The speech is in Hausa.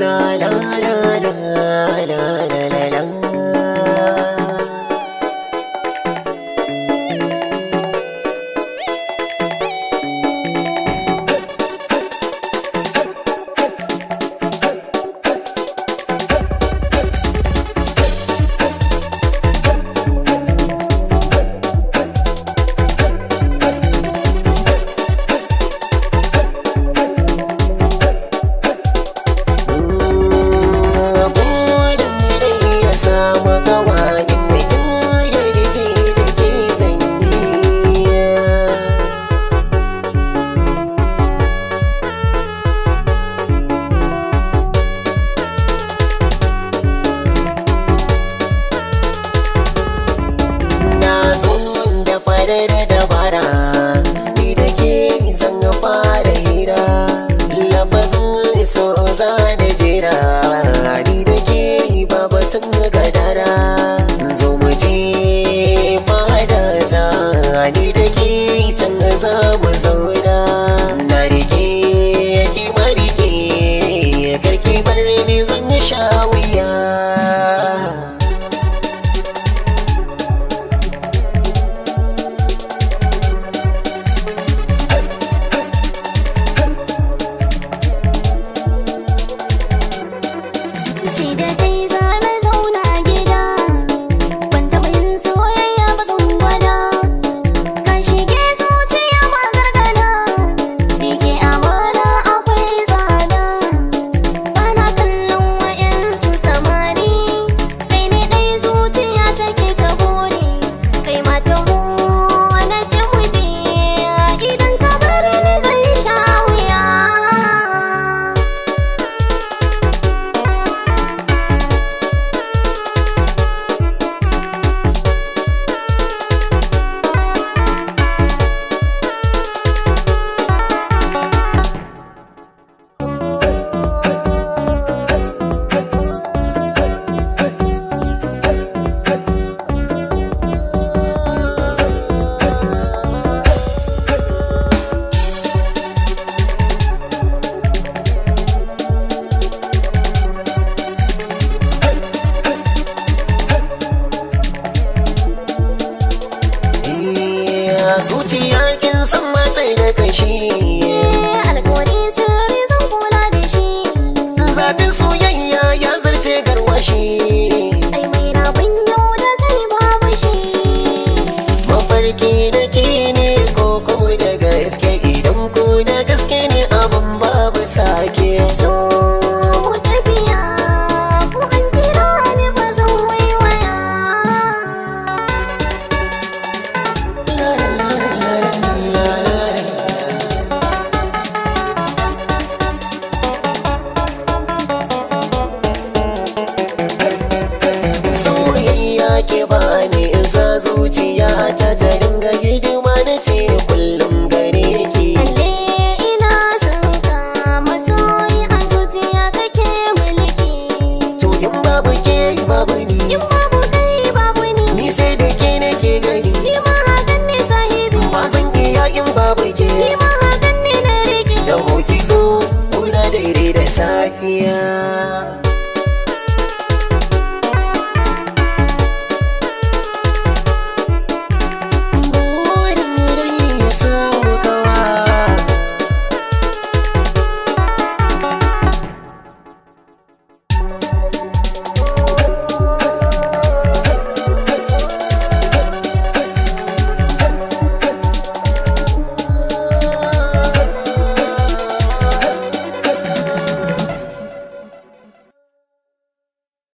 La la la la la la la. Dabara ni da ke zan fara hira, lafazin so za da jera, ni da ke babatun gadara, zo mu je fada ta, ni da ke can za mu zauna, na rike ki marike, karki bar ni zan sha wuya. Sai da kai zana zauna a gida, ban taɓa yin soyayya ba zan gwada. Ka shige zuciya ba gargada, rike amana akwai tsada. Bana kallon wa'yansu samari, kai ne ɗai zuciya take ta buri. Kai ma taho na ce mu je, idan ka bar ni zan sha wuya. Zuciya kin san matsayi da kashi, alƙawari sirri zan kula da shi. Zafin soyayya ya zarce garwashi, ai mai rabon yau da kai babu shi. Mafarki da ke ne koko da gaske, idan ko da gaske ne abin babu sake. So mu tafiya ko an kira ni ba zan waiwaya. Soyayya ke bani in sa zuciya ta ta dinga hidima da ce kullum gare ki. Kalle ina son ka masoyi, a zuciya kake mulki. To in babu ke babu ni, in babu kai babu ni, ni sai da ke nake gani. Ni ma hakan ne sahibi, ba zan iya in babu ke, ni ma hakan ne na rike. Taho ki zo kuna daidai da safiya. Burin rai ya samu kawa.